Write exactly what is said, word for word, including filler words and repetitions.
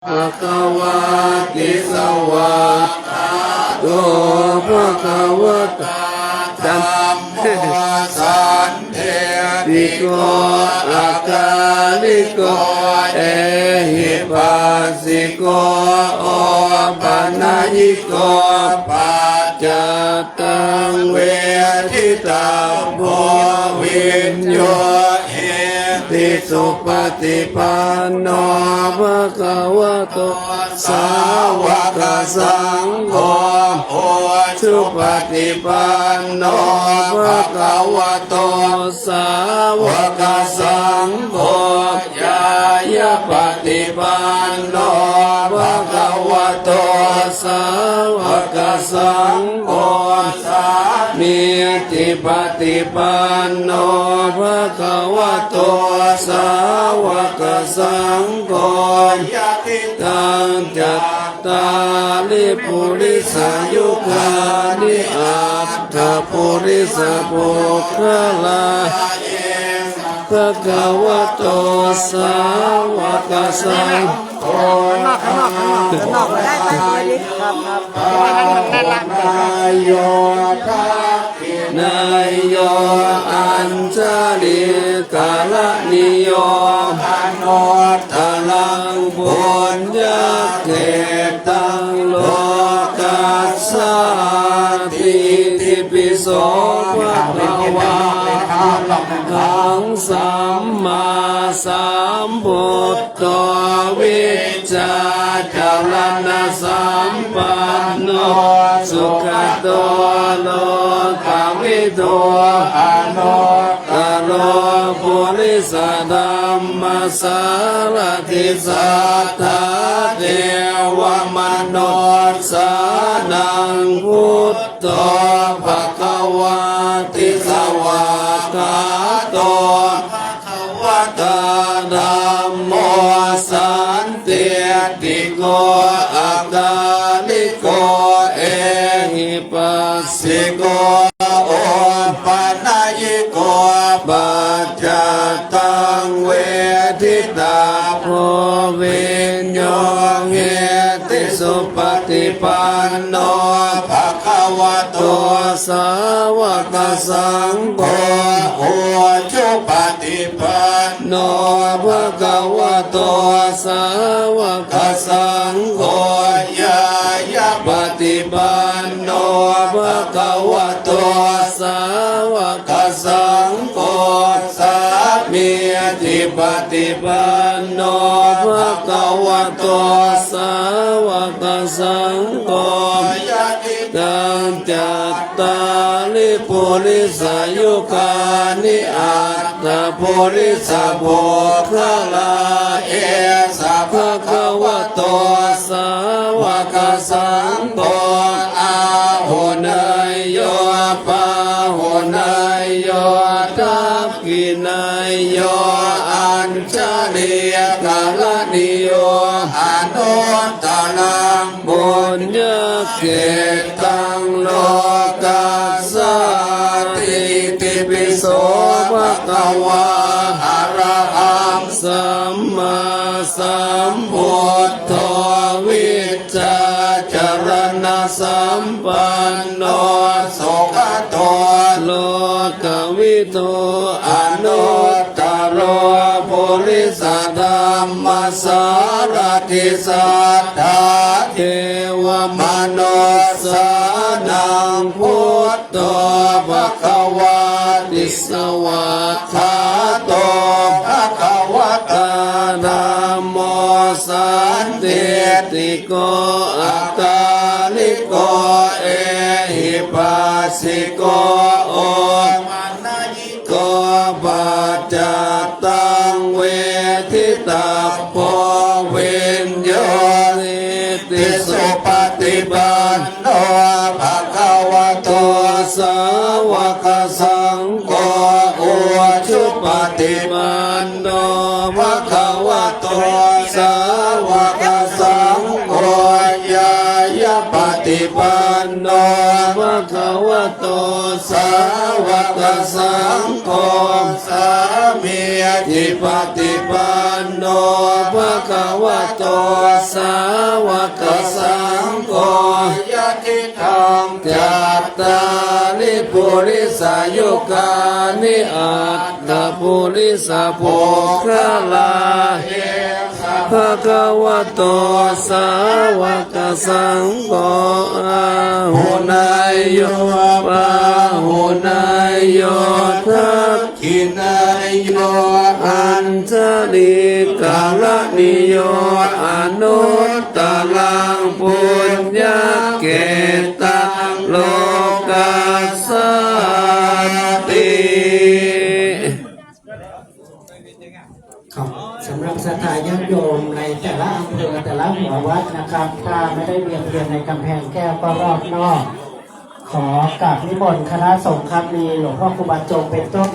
bhagavāti. Svākkhāto bhagavatā dhammo sandiṭṭhiko akāliko ehipassiko opanayiko paccattaṃ veditabbo viññūhī ti. Supaṭipanno bhagavato sāvakasaṅgho, ujupaṭipanno bhagavato sāvakasaṅgho, ñāyapaṭipanno bhagavato sāvakasaṅgho, sāmīcipaṭipanno bhagavato sāvakasaṅgho, yadidaṃ cattāri purisayugāni aṭṭha purisapuggalā, esa bhagavato sāvakasaṅgho, ข้างนอก ข้างนอก ข้างนอก ข้างนอก ได้ ได้ ได้ ได้ ครับ ครับ เพราะว่าให้มันได้ละ dakkhiṇeyyo añjalikaraṇīyo anuttaraṃ puññakkhettaṃ lokassāti. Itipi so bhagavā arahaṃ sammāsambuddho vijjācaraṇasampanno sugato lokavidū anuttaro purisadammasārathi satthā devamanussānaṃ buddho bhagavāti. Svākkhāto bhagavatā dhammo sandiṭṭhiko akāliko ehipassiko opanayiko paccattaṃ veditabbo viññūhī ti. Supaṭipanno bhagavato sāvakasaṅgho, ujupaṭipanno bhagavato sāvakasaṅgho, ñāyapaṭipanno bhagavato sāvakasaṅgho, sāmīcipaṭipanno bhagavato sāvakasaṅgho, yadidaṃ cattāri purisayugāni aṭṭha purisapuggalā, esa bhagavato sāvakasaṅgho, āhuneyyo pāhuneyyo dakkhiṇeyyo añjalikaraṇīyo anuttaraṃ puññakkhettaṃ lokassāti. Itipi so bhagavā arahaṃ sammāsambuddho vijjācaraṇasampanno sugato lokavidū anuttaro purisadammasārathi satthā devamanussānaṃ buddho bhagavāti. Svākkhāto bhagavatā dhammo sandiṭṭhiko akāliko ehipassiko opanayiko paccattaṃ veditabbo viññūhī ti. Supaṭipanno bhagavato sāvakasaṅgho, ujupaṭipanno bhagavato sāvakasaṅgho, ñāyapaṭipanno bhagavato sāvakasaṅgho, sāmīcipaṭipanno bhagavato sāvakasaṅgho, yadidaṃ cattāri purisayugāni aṭṭha purisapuggalā, esa bhagavato sāvakasaṅgho, āhuneyyo pāhuneyyo dakkhiṇeyyo añjalikaraṇīyo anuttaraṃ puññakkhettaṃ lokassāti. ครับ สำหรับศรัทธาญาติโยมในแต่ละอำเภอแต่ละหัววัดนะครับ ถ้าไม่ได้เวียนเทียนในกำแพงแก้วก็รอบนอก ขอกราบนิมนต์คณะสงฆ์ครับ มีหลวงพ่อครูบาจงเป็นต้น